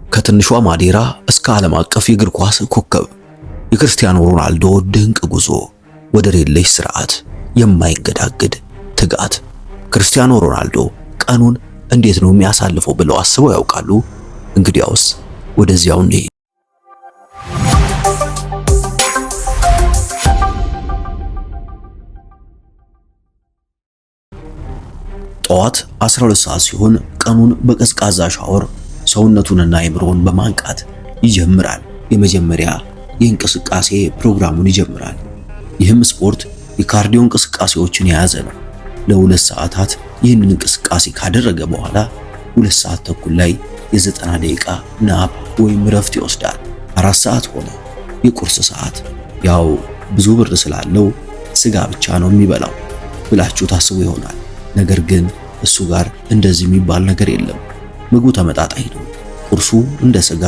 ከትንሿ ማዴራ እስከ ዓለም አቀፍ የእግር ኳስ ኮከብ የክርስቲያኖ ሮናልዶ ድንቅ ጉዞ፣ ወደር የለሽ ስርዓት፣ የማይንገዳግድ ትጋት። ክርስቲያኖ ሮናልዶ ቀኑን እንዴት ነው የሚያሳልፈው ብለው አስበው ያውቃሉ? እንግዲያውስ ወደዚያው እንሂድ። ጠዋት 12 ሰዓት ሲሆን ቀኑን በቀዝቃዛ ሻወር ሰውነቱንና አይምሮውን በማንቃት ይጀምራል። የመጀመሪያ የእንቅስቃሴ ፕሮግራሙን ይጀምራል። ይህም ስፖርት የ cardio እንቅስቃሴዎችን የያዘ ነው። ለ2 ሰዓታት ይህንን እንቅስቃሴ ካደረገ በኋላ 2 ሰዓት ተኩል ላይ የ90 ደቂቃ nap ወይም እረፍት ይወስዳል። 4 ሰዓት ሆነ፣ የቁርስ ሰዓት። ያው ብዙ ብር ስላለው ስጋ ብቻ ነው የሚበላው ብላችሁ ታስቡ ይሆናል። ነገር ግን እሱ ጋር እንደዚህ የሚባል ነገር የለም። ምግቡ ተመጣጣኝ ነው። ቁርሱ እንደ ስጋ፣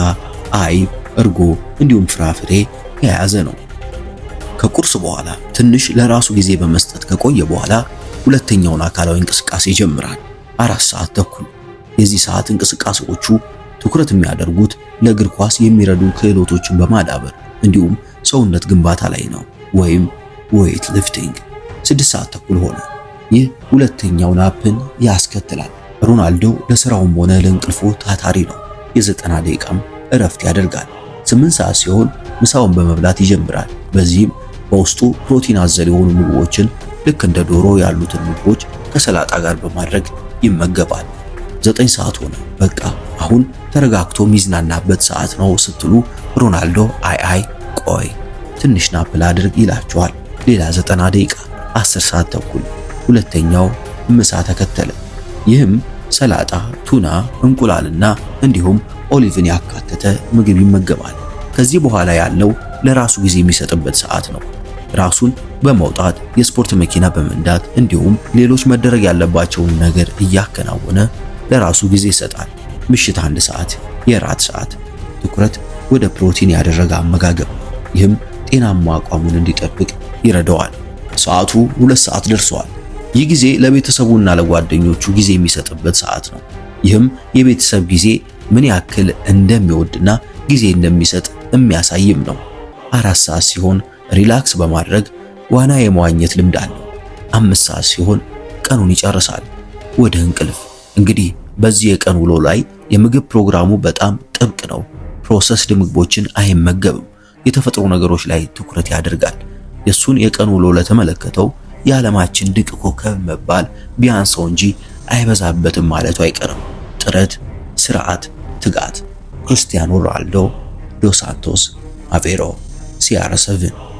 አይብ፣ እርጎ እንዲሁም ፍራፍሬ የያዘ ነው። ከቁርስ በኋላ ትንሽ ለራሱ ጊዜ በመስጠት ከቆየ በኋላ ሁለተኛውን አካላዊ እንቅስቃሴ ይጀምራል። 4 ሰዓት ተኩል። የዚህ ሰዓት እንቅስቃሴዎቹ ትኩረት የሚያደርጉት ለእግር ኳስ የሚረዱ ክህሎቶችን በማዳበር እንዲሁም ሰውነት ግንባታ ላይ ነው፣ ወይም weight lifting። 6 ሰዓት ተኩል ሆነ። ይህ ሁለተኛው nap ን ያስከትላል። ሮናልዶ ለስራውም ሆነ ለእንቅልፉ ታታሪ ነው። የ90 ደቂቃም እረፍት ያደርጋል። 8 ሰዓት ሲሆን ምሳውን በመብላት ይጀምራል። በዚህም በውስጡ ፕሮቲን አዘል የሆኑ ምግቦችን ልክ እንደ ዶሮ ያሉትን ምግቦች ከሰላጣ ጋር በማድረግ ይመገባል። 9 ሰዓት ሆነ። በቃ አሁን ተረጋግቶ የሚዝናናበት ሰዓት ነው ስትሉ ሮናልዶ አይ አይ ቆይ ትንሽ nap ላድርግ ይላችኋል። ሌላ 90 ደቂቃ። 10 ሰዓት ተኩል ሁለተኛው ምሳ ተከተለ። ይህም ሰላጣ፣ ቱና፣ እንቁላልና እንዲሁም olive ን ያካተተ ምግብ ይመገባል። ከዚህ በኋላ ያለው ለራሱ ጊዜ የሚሰጥበት ሰዓት ነው። ራሱን በመውጣት፣ የስፖርት መኪና በመንዳት እንዲሁም ሌሎች መደረግ ያለባቸውን ነገር እያከናወነ ለራሱ ጊዜ ይሰጣል። ምሽት 1 ሰዓት የራት ሰዓት፣ ትኩረት ወደ ፕሮቲን ያደረገ አመጋገብ። ይህም ጤናማ አቋሙን እንዲጠብቅ ይረዳዋል። ሰዓቱ 2 ሰዓት ደርሷል። ይህ ጊዜ ለቤተሰቡና ለጓደኞቹ ጊዜ የሚሰጥበት ሰዓት ነው። ይህም የቤተሰብ ጊዜ ምን ያክል እንደሚወድና ጊዜ እንደሚሰጥ የሚያሳይም ነው። 4 ሰዓት ሲሆን relax በማድረግ ዋና የመዋኘት ልምድ አለው። 5 ሰዓት ሲሆን ቀኑን ይጨርሳል። ወደ እንቅልፍ። እንግዲህ በዚህ የቀን ውሎ ላይ የምግብ ፕሮግራሙ በጣም ጥብቅ ነው። Processed ምግቦችን አይመገብም። የተፈጥሮ ነገሮች ላይ ትኩረት ያደርጋል። የሱን የቀን ውሎ ለተመለከተው የዓለማችን ድንቅ ኮከብ መባል ቢያንሰው እንጂ አይበዛበትም ማለቱ አይቀርም። ጥረት፣ ስርዓት፣ ትጋት። ክርስቲያኖ ሮናልዶ ዶ ሳንቶስ አቬሮ CR7።